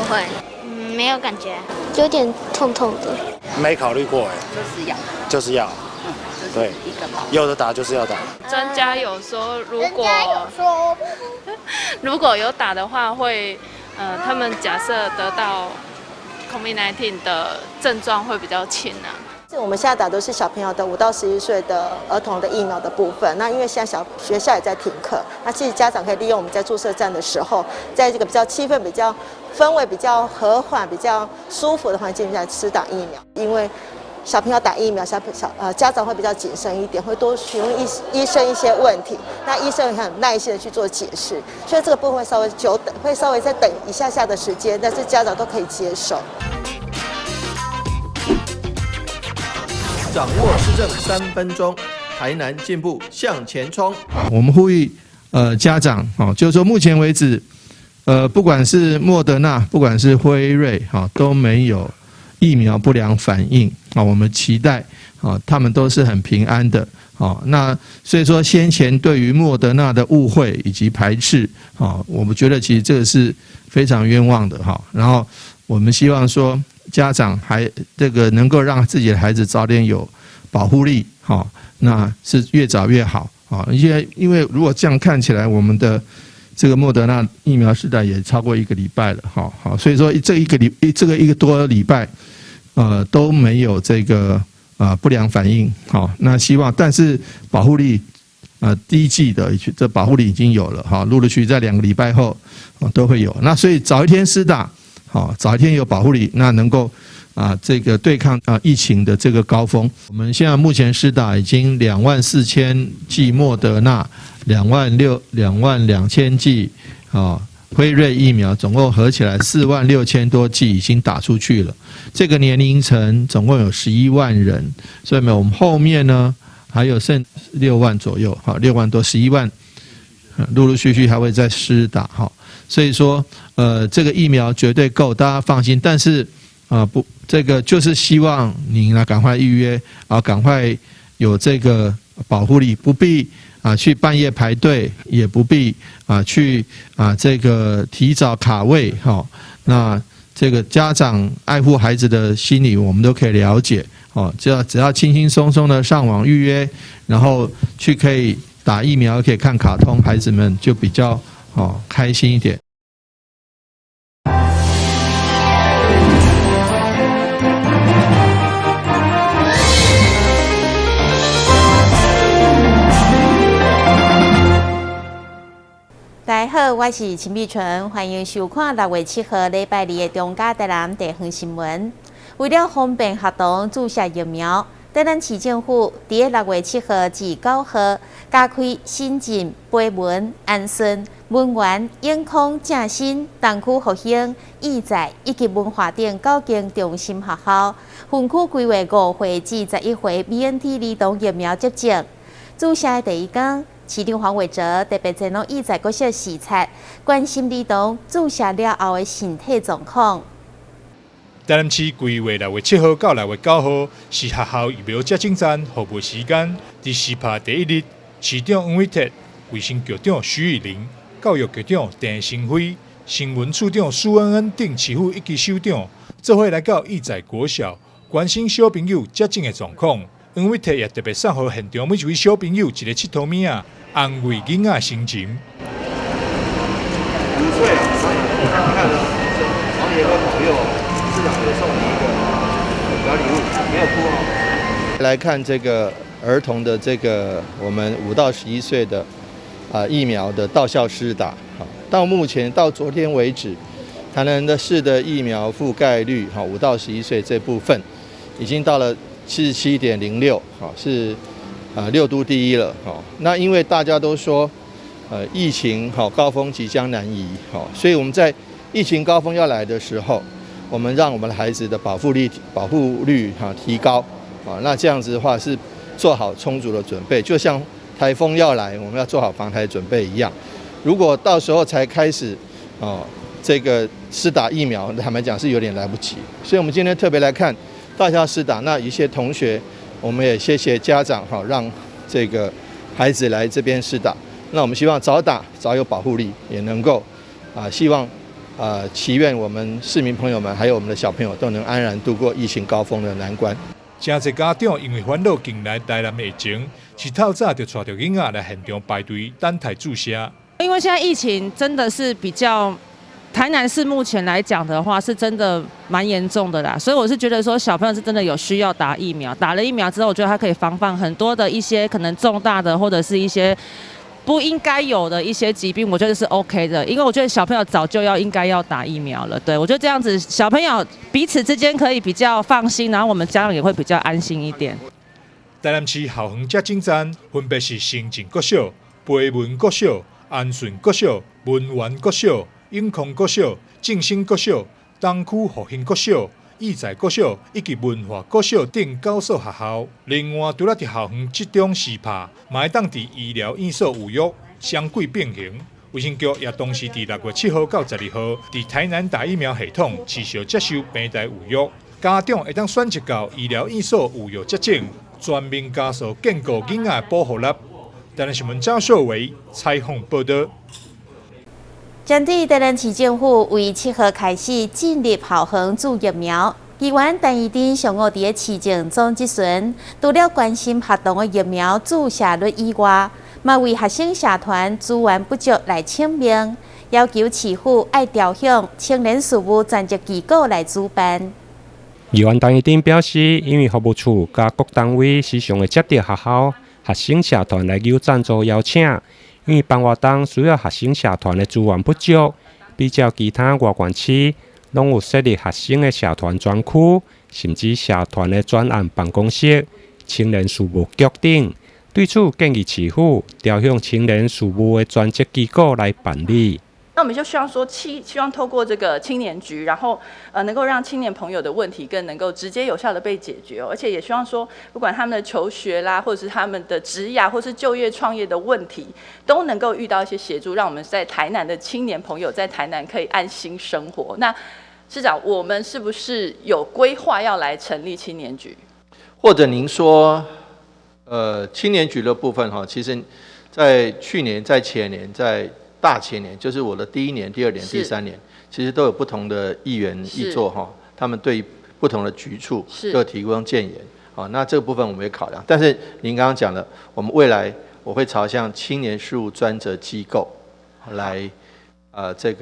會，嗯，沒有感覺，有點痛痛的。沒考慮過哎，就是要，就是要，對，有的打就是要打。專家有說，如果有打的話會，他們假設得到 COVID-19 的症狀會比較輕啊。我們現在打都是小朋友的5到11歲的兒童的疫苗的部分。那因為現在小學校也在停課，那其實家長可以利用我們在注射站的時候，在這個比較氣氛比較氛圍比較和緩、比較舒服的環境下施打疫苗。因為小朋友打疫苗，小小呃家長會比較謹慎一點，會多詢問醫生一些問題。那醫生很耐心的去做解釋，所以這個部分稍微久等，會稍微再等一下下的時間，但是家長都可以接受。掌握施政3分鐘，台南進步向前衝。我們呼籲，家長，哦，就是說目前為止，不管是莫德納，不管是輝瑞，哈，都沒有疫苗不良反應，啊，我們期待，啊，他們都是很平安的，哦，那所以說先前對於莫德納的誤會以及排斥，啊，我們覺得其實這個是非常冤枉的，哈。然後我們希望說，家長還這個能夠讓自己的孩子早點有保護力，哈，那是越早越好，啊，因為如果這樣看起來，我們的這個莫德納疫苗施打也超過一個禮拜了，哈，好，所以說這一個禮這個一個多禮拜，都沒有這個不良反應，好，那希望，但是保護力，第一劑的這保護力已經有了，哈，陸陸續續在2個禮拜後都會有，那所以早一天施打。好，早一天有保護力，那能夠啊，這個對抗啊疫情的這個高峰。我們現在目前施打已經24,000劑莫德納，2.6、22,000劑啊輝瑞疫苗，總共合起來46,000多劑已經打出去了。這個年齡層總共有11萬人，所以呢，我們後面呢還有剩6萬左右，好，6萬多，11萬，陸陸續續還會再施打，哈。所以說，這個疫苗絕對夠，大家放心。但是，啊，不，這個就是希望您呢趕快預約，啊，趕快有這個保護力，不必啊去半夜排隊，也不必啊去啊這個提早卡位，哈。那這個家長愛護孩子的心理，我們都可以了解，哦，只要輕輕鬆鬆的上網預約，然後去可以打疫苗，可以看卡通，孩子們就比較哦開心一點。大家好，我是陳美純，歡迎收看6月7號禮拜二的中嘉台南地方新聞。為了方便學童注射疫苗，台南市政府佇6月7號至9號加開新晉、北門、安順、文園、永康、正新、東區復興、義載以及文化等9間中心學校，分區規劃5歲至11歲 BNT 兒童疫苗接種。注射的第一天，市長黃偉哲特別前往義載國小視察，關心兒童注射了後的身體狀況。台南市規劃6月7號到6月9號是學校疫苗接種站服務時間。佇施打第一日，市長黃偉哲、衛生局長徐玉玲、教育局長鄭成輝、新聞處長蘇恩恩等市府一級首長，做伙來到義載國小，關心小朋友接種的狀況。黃偉哲也特別送予現場每一位小朋友一個𨑨迌物仔，安慰囡仔心情。 5歲，你看，王爺哥保佑，市長也送你一個小禮物，沒有哭哦。來看這個兒童的這個我們5到11歲的疫苗的到校施打，到目前到昨天為止，台南的市的疫苗覆蓋率，哈，5到11歲這部分已經到了77.06，好，是6都第一了，好，那因為大家都說，疫情好高峰即將南移，好，所以我們在疫情高峰要來的時候，我們讓我們的孩子的保護率哈提高，啊，那這樣子的話是做好充足的準備，就像台風要來，我們要做好防台準備一樣。如果到時候才開始，哦，這個施打疫苗，坦白講是有點來不及。所以我們今天特別來看大家施打，那一些同學，我們也謝謝家長哈，讓這個孩子來這邊施打。那我們希望早打早有保護力，也能夠啊，希望祈願我們市民朋友們還有我們的小朋友都能安然度過疫情高峰的難關。誠濟家長因為煩惱近來台南疫情，是透早就帶著囡仔來現場排隊等待注射。因為現在疫情真的是比較，台南市目前來講的話，是真的蠻嚴重的啦，所以我是覺得說小朋友是真的有需要打疫苗，打了疫苗之後，我覺得他可以防範很多的一些可能重大的或者是一些不應該有的一些疾病，我覺得是 OK 的，因為我覺得小朋友早就要應該要打疫苗了。對，我覺得這樣子小朋友彼此之間可以比較放心，然後我們家長也會比較安心一點。台南市校園接種站分別是成靖國小、培文國小、安順國小、文源國小、永康國小、正興國小、東區復興國小、義載國小以及文化國小等九所學校。另外，除了佇校園集中施打，嘛會當佇醫療院所預約雙軌並行。衛生局也同時佇6月7號到12號，佇台南打疫苗系統持續接受平台預約，家長會當選擇到醫療院所預約接種，全面加速建構囡仔的保護力。台南新聞張秀偉採訪報導。針對台南市政府為7號開始進入校園注疫苗，議員陳怡貞上午佇咧市政總質詢，除了關心學童的疫苗注射率以外，嘛為學生社團資源不足來請命，要求市府愛調向青年事務專責機構來主辦。議員陳怡貞表示，因為服務處佮各單位時常會接著學校學生社團來求贊助邀請。因為辦活動需要學生社團的資源不足，比較其他外縣市，攏有設立學生的社團專區，甚至社團的專案辦公室、青年事務局等。對此建議市府調向青年事務的專責機構來辦理。那我們就希望說，希望透過這個青年局，然後能夠讓青年朋友的問題更能夠直接有效的被解決，而且也希望說，不管他們的求學啦，或者是他們的職涯，或是就業創業的問題，都能夠遇到一些協助，讓我們在台南的青年朋友在台南可以安心生活。那市長，我們是不是有規劃要來成立青年局？或者您說，青年局的部分哈，其實，在去年、在前年、在大前年，就是我的第一年、第二年、第三年，其實都有不同的議員議座哈，他們對不同的局處都有提供建言，啊，那這個部分我們也考量。但是您剛剛講的，我們未來我會朝向青年事務專責機構來，這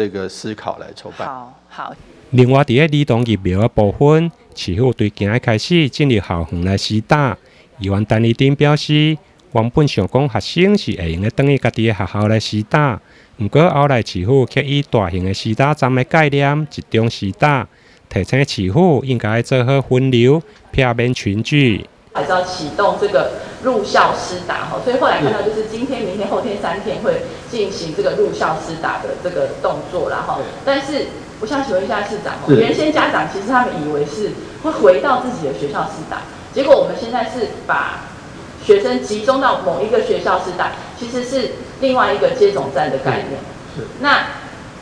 個思考來籌辦。好，好。另外，佇咧兒童疫苗的部分，市府對今日開始進入校園來施打。議員陳怡貞表示，原本想講學生是會用得轉去家己的學校來施打，毋過後來市府卻以大型的施打站的概念集中施打，提醒市府應該做好分流，避免群聚。還是要啟動這個入校施打哈，所以後來看到就是今天、明天、後天3天會進行這個入校施打的這個動作啦哈。但是我想請問一下市長，原先家長其實他們以為是會回到自己的學校施打，結果我們現在是把學生集中到某一個學校施打，其實是另外一個接種站的概念。那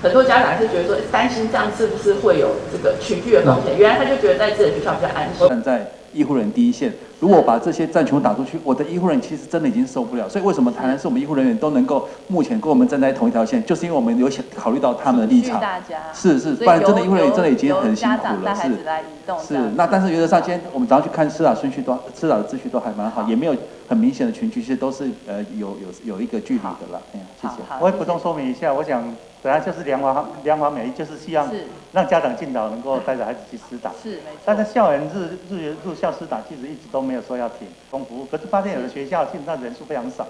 很多家長是覺得說擔心這樣是不是會有這個群聚的風險？原來他就覺得在自己的學校比較安心。站在醫護人員第一線，如果把這些站全部打出去，我的醫護人員其實真的已經受不了。所以為什麼台南市我們醫護人員都能夠目前跟我們站在同一條線，就是因為我們有考慮到他們的立場。是是，不然真的醫護人員真的已經很辛苦了。是是，那但是原則上，今天我們早上去看施打順序都施打的秩序都還蠻好，也沒有很明顯的群聚，其實都是有一個距離的啦。哎呀，謝謝。我會補充說明一下，我想本來就是兩方兩方美意，就是希望讓家長盡早能夠帶着孩子去施打。是沒錯。但是校園日日入校施打，其實一直都沒有說要停供服務，可是發現有的學校基本上人數非常少，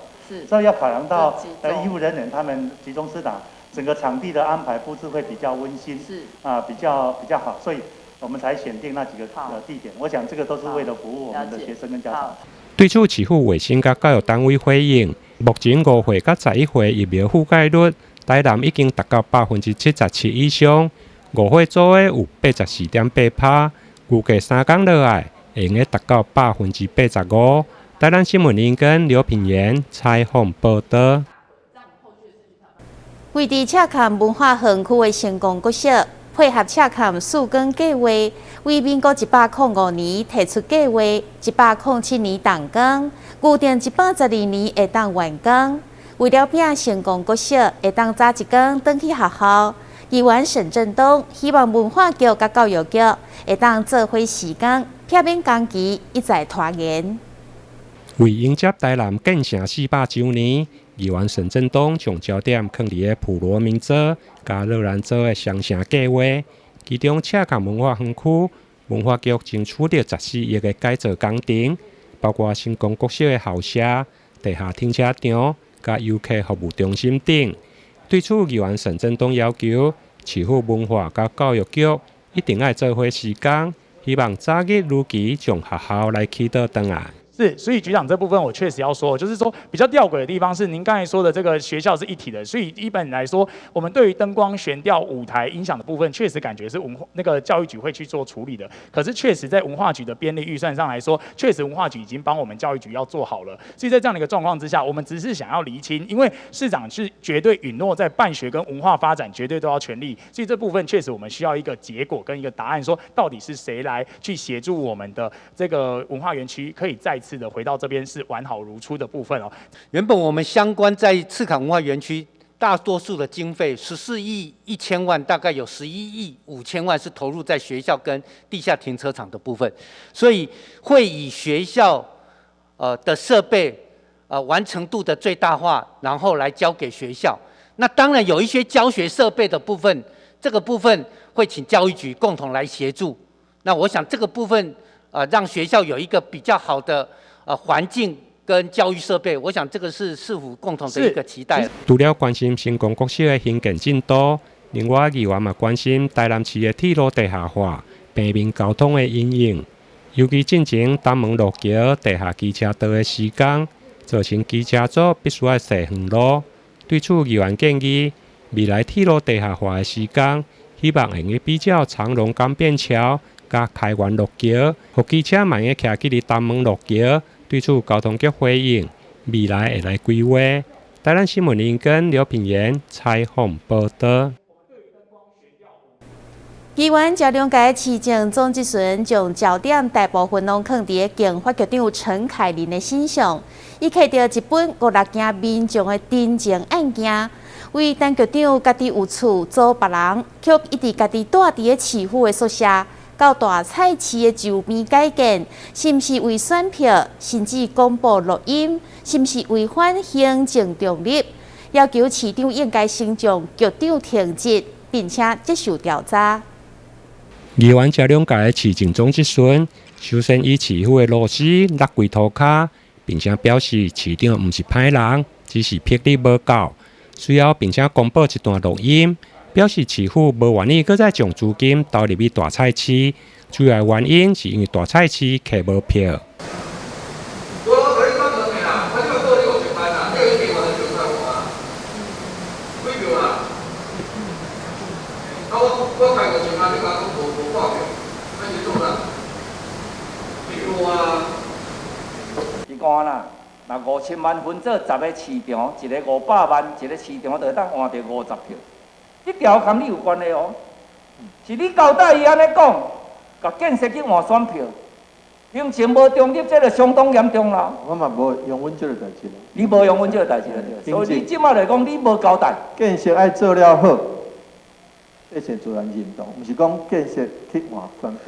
所以要考量到醫護人員他們集中施打，整個場地的安排佈置會比較溫馨，啊比較好，所以我們才選定那幾個地點。我想這個都是為了服務我們的學生跟家長。對此，市府衛生佮教育單位回應，目前5歲佮11歲疫苗覆蓋率，台南已經達到77%以上，5歲組的有84.8%，預計3工落來會用得達到85%。台南新聞林根劉品言採訪報導。位佇赤崁文化園區的成功國小，配合赤崁曙光計畫，為民國105年提出計劃，107年動工，預定112年會當完工。為了摒成功國小會當早一工轉去學校，議員沈振東希望文化局佮教育局會當做伙時間，避免工期一再拖延。為迎接台南建城400週年，議員沈振東將焦點放佇个普羅民遮佮樂蘭遮的雙城計畫，其中赤崁文化園區文化局爭取著14億的改造工程，包括成功國小的校舍、地下停車場、佮遊客服務中心等。對此，議員沈振東要求市府文化佮教育局一定愛做伙施工，希望早日如期將學校來啟動轉來。是，所以局長這部分我確實要說，就是說比較吊詭的地方是，您剛才說的這個學校是一體的，所以一般來說，我們對於燈光、懸吊、舞台、音響的部分，確實感覺是文化那個教育局會去做處理的。可是確實在文化局的編列預算上來說，確實文化局已經幫我們教育局要做好了。所以在這樣的一個狀況之下，我們只是想要釐清，因為市長是絕對允諾在辦學跟文化發展絕對都要全力，所以這部分確實我們需要一個結果跟一個答案，說到底是誰來去協助我們的這個文化園區可以再次的回到這邊是完好如初的部分哦。原本我們相關在赤崁文化園區，大多數的經費14億1千萬，大概有11億5千萬是投入在學校跟地下停車場的部分，所以會以學校的設備完成度的最大化，然後來交給學校。那當然有一些教學設備的部分，這個部分會請教育局共同來協助。那我想這個部分，讓學校有一個比較好的環境跟教育設備，我想這個是市府共同的一個期待。除了關心成功國小的興建進度，另外議員嘛關心台南市的鐵路地下化、平民交通的應用，尤其進前東門路橋地下機車道的施工，造成機車族必須愛踅遠路。對此，議員建議未來鐵路地下化的施工，希望會用比較長榮江邊橋佮開元陸橋，予機車嘛會徛佇東門陸橋。對此，交通局回應，未來會來規劃。台南新聞林根劉品言採訪報導。議員趙兩屆市政總質詢將焦點大部分攏放佇經發局長陳凱琳的身上，伊摕著一本五六件民眾的陳情案件，為陳局長家己有厝租別人，卻一直家己蹛佇咧市府的宿舍，到大菜市的周邊改建，是毋是為選票，甚至公布錄音，是毋是違反行政中立？要求市長應該先將局長停職，並且接受調查。議員這兩屆的市政總質詢，首先以市府的螺絲落跪塗跤，並且表示市長毋是歹人，只是魄力無夠。隨後，並且公布一段錄音，表示市府無願意閣再將資金投入去大菜市，主要原因是因為大菜市摕無票。我予你講兩個啦，我這擺報你50萬啦，你已經還錢來我啊？幾票啦？啊，我開50萬，你敢講無掛票？那是做啥？對啊。是講啦，若5000萬分做10個市場，一个500萬，一個市場就會當換著50票。這條佮你有關係哦，是你交代伊按呢講，共建設去換選票，行政無中立，這就相當嚴重啦。我嘛無容忍這个代誌。你無容忍這个代誌對，所以你這擺來講，你無交代。建設愛做了好，百姓自然認同，毋是講建設去換選票。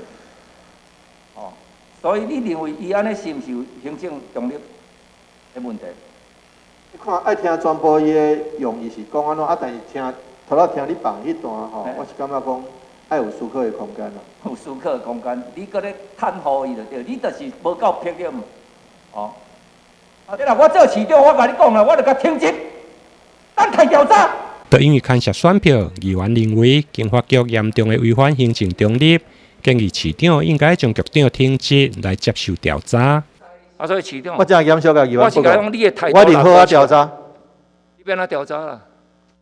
哦，所以你認為伊按呢是毋是有行政中立的問題？你看愛聽全部伊的用意是講按怎，啊，但是聽頭仔聽你放彼段吼，我是感覺講愛有思考的空間啦。有思考的空間，你閣咧袒護伊就對，你就是無夠魄力嘛。哦，啊，你若我做市長，我共你講啦，我就共停職，等待調查。就因為牽涉選票，議員認為經發局嚴重的違反行政中立，建議市長應該將局長停職來接受調查。啊，所以市長，我真嚴肅共議員我是講你的態度我認好啊調查。你欲按怎調查啦？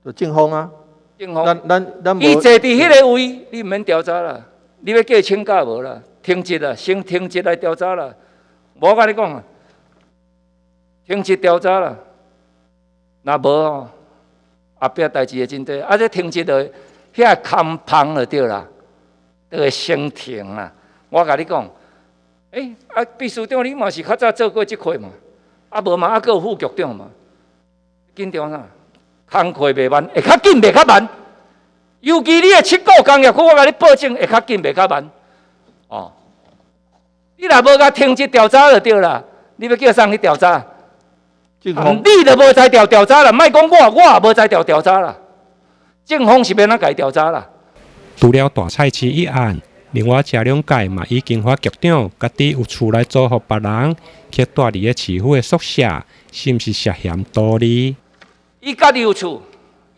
就正風啊。正風。咱伊坐佇彼个位，你毋免調查啦。你欲叫請假無啦？停職啦，先停職來調查啦。無我共你講啊，停職調查啦。若無吼，後壁代誌會真濟。啊，這停職就遐空芳就對啦，就會先停啦。我共你講，啊，秘書長你嘛是較早做過這塊嘛？啊，無嘛，啊，閣有副局長嘛？緊張啥？工課袂慢，會較緊袂較慢。尤其你的七股工业区，我共你保证会較緊，袂較慢。哦，你若無共停職調查就對啦。你欲叫啥人去調查？你就無才調調查啦，莫講我，我也無才調調查啦。政方是欲按怎共伊調查啦？除了大菜市一案，另外車輛界嘛以經發局長家己有厝來租予別人，去蹛佇个市府的宿舍，是毋是涉嫌圖利？伊家己有厝，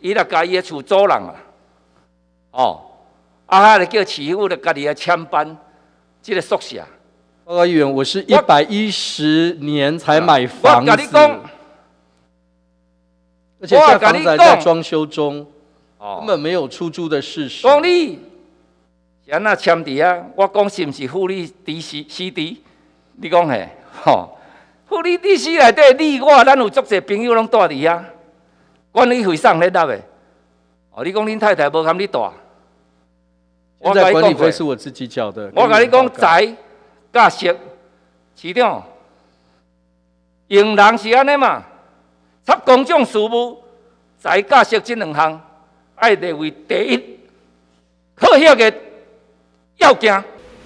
伊若共伊的厝租人啊，哦，啊，彼个叫市府就家己來簽辦這个宿舍。報告議員，我是110年才買房子，我共你講，而且現在房子還在裝修中，根本沒有出租的事實。講你是按怎簽佇遐？我講是毋是富力 DC CD？你講嘿，吼，富力 DC 內底，你我咱有足濟朋友攏蹛佇遐，管理費啥人咧納的？哦，你講恁太太無含你蹛？現在管理費是我自己繳的。我共你講，財佮色，市長用人是按呢嘛？插公眾事務，財佮色這兩項，愛列為第一考核的要件。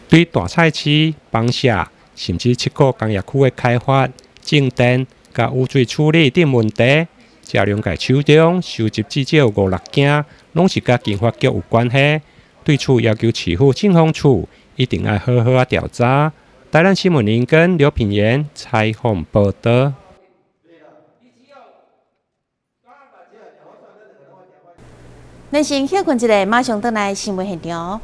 對大菜市、房舍，甚至七股工業區的開發、種電、佮污水處理等問題，車輛界手中收集至少五六件，攏是佮經發局有關係。對此要求市府政風處一定愛好好仔調查。台南新聞林根劉品言採訪報導。咱先歇睏一下，馬上轉來新聞現場。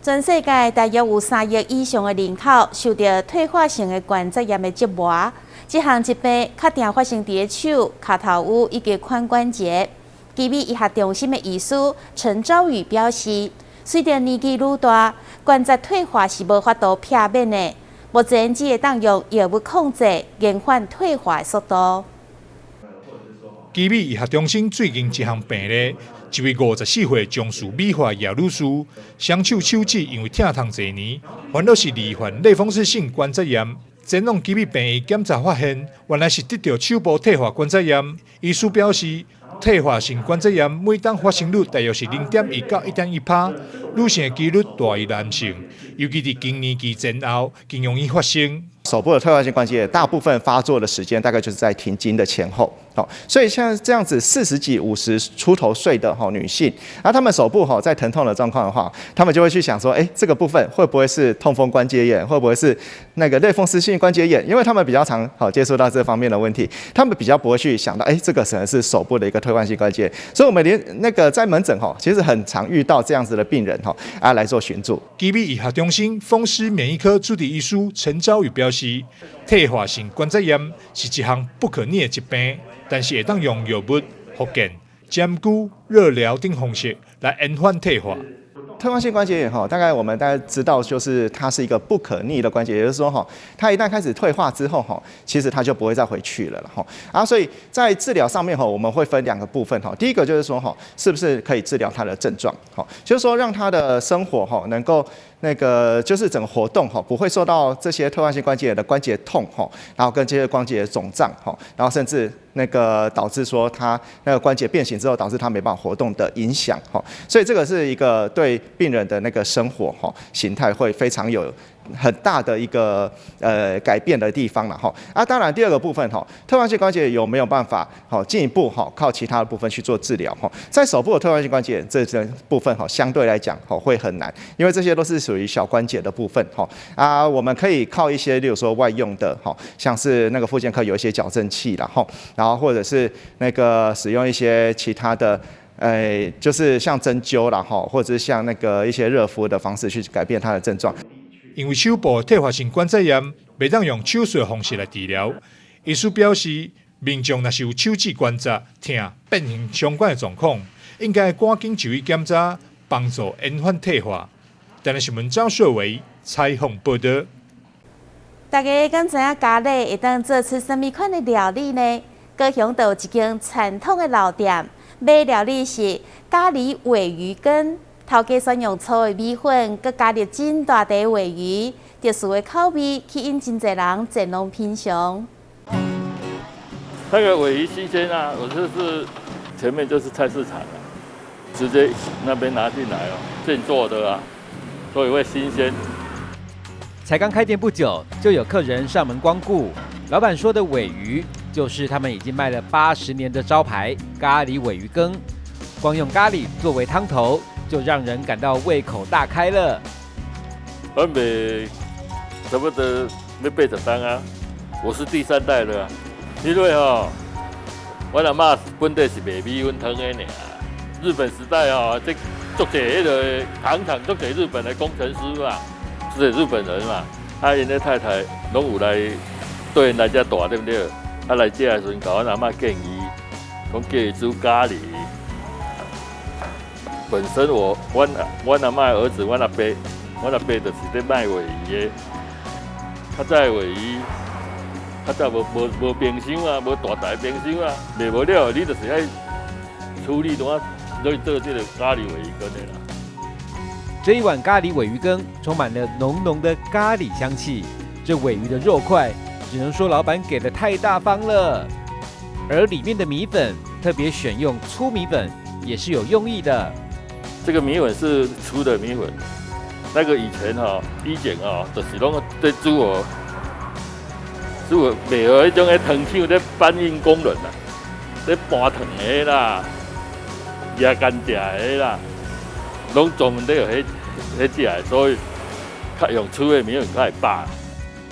全世界大約有3億以上的人口受著退化性的關節炎的折磨。這項疾病較常發生佇咧手、跤頭趺以及髖關節。奇美醫學中心的醫師陳昭宇表示，隨著年紀愈大，關節退化是無法度避免的。目前只會當用藥物控制，延緩退化的速度。奇美醫學中心最近一項病例，一位54歲從事美髮業女士，雙手手指因為疼痛濟年，煩惱是罹患類風濕性關節炎。前往奇美病院檢查發現，原來是得著手部退化關節炎。醫師表示，退化性關節炎每冬發生率大約是0.1到1.1%，女性的幾率大於男性，尤其佇更年期前後更容易發生。手部的退化性關節炎，大部分發作的時間大概就是在停經的前後，所以像這樣子40幾、50出頭歲的女性，那她們手部在疼痛的狀況的話，她們就會去想說，這個部分會不會是痛風關節炎，會不會是那個類風濕性關節炎？因為她們比較常接觸到這方面的問題，她們比較不會去想到，這個可能是手部的一個退化性關節炎。所以，我們連那個在門診其實很常遇到這樣子的病人來做詢診。奇美醫學中心風濕免疫科主治醫師陳昭宇表示，退化性關節炎是一項不可逆的疾病，但是會當用藥物、復健、針灸、熱療等方式來延緩退化。退化性關節炎大概我們大家知道，就是它是一個不可逆的關節，也就是說它一旦開始退化之後其實它就不會再回去了啊，所以在治療上面我們會分兩個部分第一個就是說是不是可以治療它的症狀就是說讓他的生活能夠那個就是整個活動不會受到這些退化性關節炎的關節痛然後跟這些關節腫脹然後甚至那個導致說他那個關節變形之後，導致他沒辦法活動的影響所以這個是一個對病人的那個生活形態會非常有很大的一個改變的地方了啊，當然第二個部分退化性關節有沒有辦法進一步靠其他的部分去做治療在手部的退化性關節這這部分相對來講會很難，因為這些都是屬於小關節的部分啊，我們可以靠一些，例如說外用的像是那個復健科有一些矯正器啦然後或者是那個使用一些其他的。就是像針灸啦，或者是像那個一些熱敷的方式去改變它的症狀。因為手部退化性關節炎袂當用手術方式來治療，醫師表示，民眾若是有手指關節疼、變形相關的狀況，應該趕緊就醫檢查，幫助延緩退化。台南新聞張雪維採訪報導。大家敢知影咖喱會當做出啥物款的料理呢？高雄就有一間傳統的老店，賣料理是咖喱鮪魚羹。頭家選用粗的米粉，閣加入真大塊鮪魚，特殊的口味吸引真濟人前往品嘗。那個鮪魚新鮮啊，我就是前面就是菜市場啊，直接那邊拿進來哦，現做的啊，所以會新鮮。才剛開店不久，就有客人上門光顧。老闆說的鮪魚，就是他們已經賣了80年的招牌咖喱鮪魚羹。光用咖喱作為湯頭，就讓人感到胃口大開了。我賣差不多欲80冬啊，我是第三代了。因為吼，我阿嬤本底是賣米粉湯的爾。日本時代哦，這足濟彼个糖廠，足濟日本的工程師嘛，是日本人嘛。啊，𪜶的太太攏有來對𪜶來遮蹛，對毋對？啊，來遮的時陣，共阮阿嬤建議，講叫伊煮咖喱。本身我阮阿嬤的兒子，阮阿伯，阮阿伯就是咧賣鮪魚的。較早的鮪魚，較早無無無冰箱啊，無大台冰箱啊，賣無了，你就是愛處理怎啊，來做這個咖喱鮪魚羹的啦。這一碗咖喱鮪魚羹充滿了濃濃的咖喱香氣，這鮪魚的肉塊，只能說老闆給的太大方了。而裡面的米粉特別選用粗米粉，也是有用意的。這個米粉是粗的米粉，那個以前哈，以前哦，就是攏在煮哦，煮賣予彼種的糖廠咧搬運工人啊，咧搬糖的啦，壓甘蔗的啦，攏專門咧用彼彼食的，所以較用粗的米粉較會飽。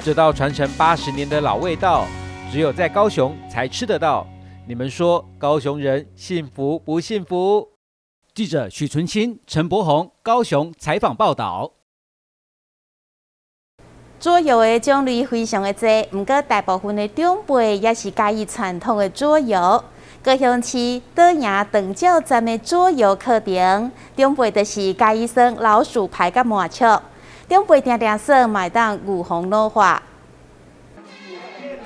這道傳承80年的老味道，只有在高雄才吃得到。你們說高雄人幸福不幸福？記者許純清、陳柏宏高雄採訪報道。桌遊的種類非常的濟，毋過大部分的長輩也是佮意傳統的桌遊。高雄市倒營長照站的桌遊課程，長輩就是佮意耍老鼠牌佮麻將，長輩定定耍嘛會當預防老化。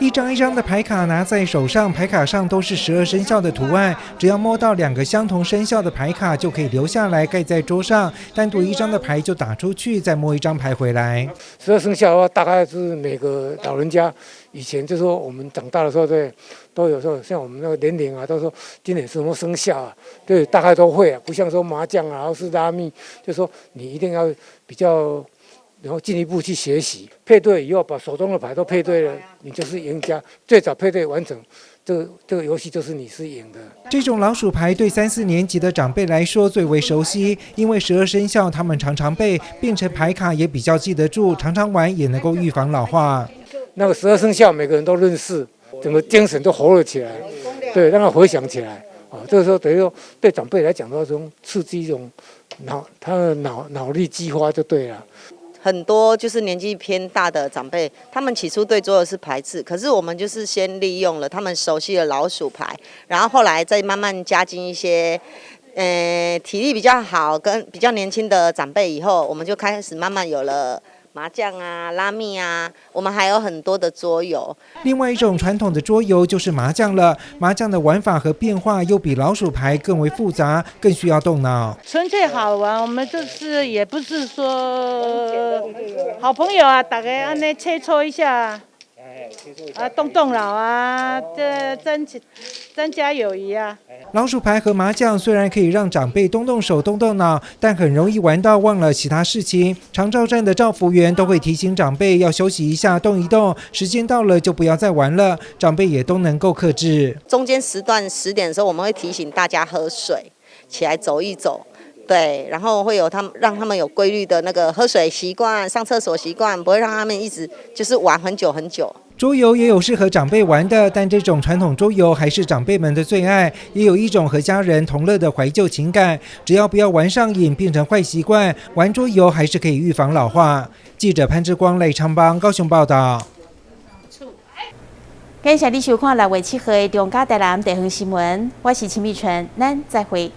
一張一張的牌卡拿在手上，牌卡上都是12生肖的圖案。只要摸到兩個相同生肖的牌卡，就可以留下來蓋在桌上。單獨一張的牌就打出去，再摸一張牌回來。十二生肖的話，大概是每個老人家以前就說我們長大的時候，對，都有時候像我們那個年齡啊，都說今年是什麼生肖啊，對，大概都會啊，不像說麻將啊，或是拉密，就說你一定要比較。然後進一步去學習配對以後，把手中的牌都配對了，你就是贏家。最早配對完成，這個遊戲就是你是贏的。這種老鼠牌對三四年級的長輩來說最為熟悉，因為十二生肖他們常常背，變成牌卡也比較記得住，常常玩也能夠預防老化。那個十二生肖每個人都認識，整個精神都活了起來，對，讓他回想起來。啊，這個時候等於說對長輩來講的話，這種刺激一種腦，他的腦力激發就對了。很多就是年紀偏大的長輩，他們起初對桌遊是排斥，可是我們就是先利用了他們熟悉的老鼠牌，然後後來再慢慢加進一些，體力比較好跟比較年輕的長輩以後，我們就開始慢慢有了麻將啊、拉密啊，我們還有很多的桌遊。另外一種傳統的桌遊就是麻將了。麻將的玩法和變化又比老鼠牌更為複雜，更需要動腦。純粹好玩，我們就是也不是說好朋友啊，大家按呢切磋一下，啊，動動腦啊，這增加友誼啊。老鼠牌和麻將雖然可以讓長輩動動手、動動腦，但很容易玩到忘了其他事情。長照站的照服員都會提醒長輩要休息一下、動一動，時間到了就不要再玩了。長輩也都能夠克制。中間時段10點的時候，我們會提醒大家喝水，起來走一走。對，然後會有他們讓他們有規律的那個喝水習慣、上廁所習慣，不會讓他們一直就是玩很久很久。桌遊也有適合長輩玩的，但這種傳統桌遊還是長輩們的最愛。也有一種和家人同樂的懷舊情感，只要不要玩上癮變成壞習慣，玩桌遊還是可以預防老化。記者潘志光、賴昌邦高雄報道。感謝你收看6月7號的中嘉台南地方新聞，我是秦美純，咱再會。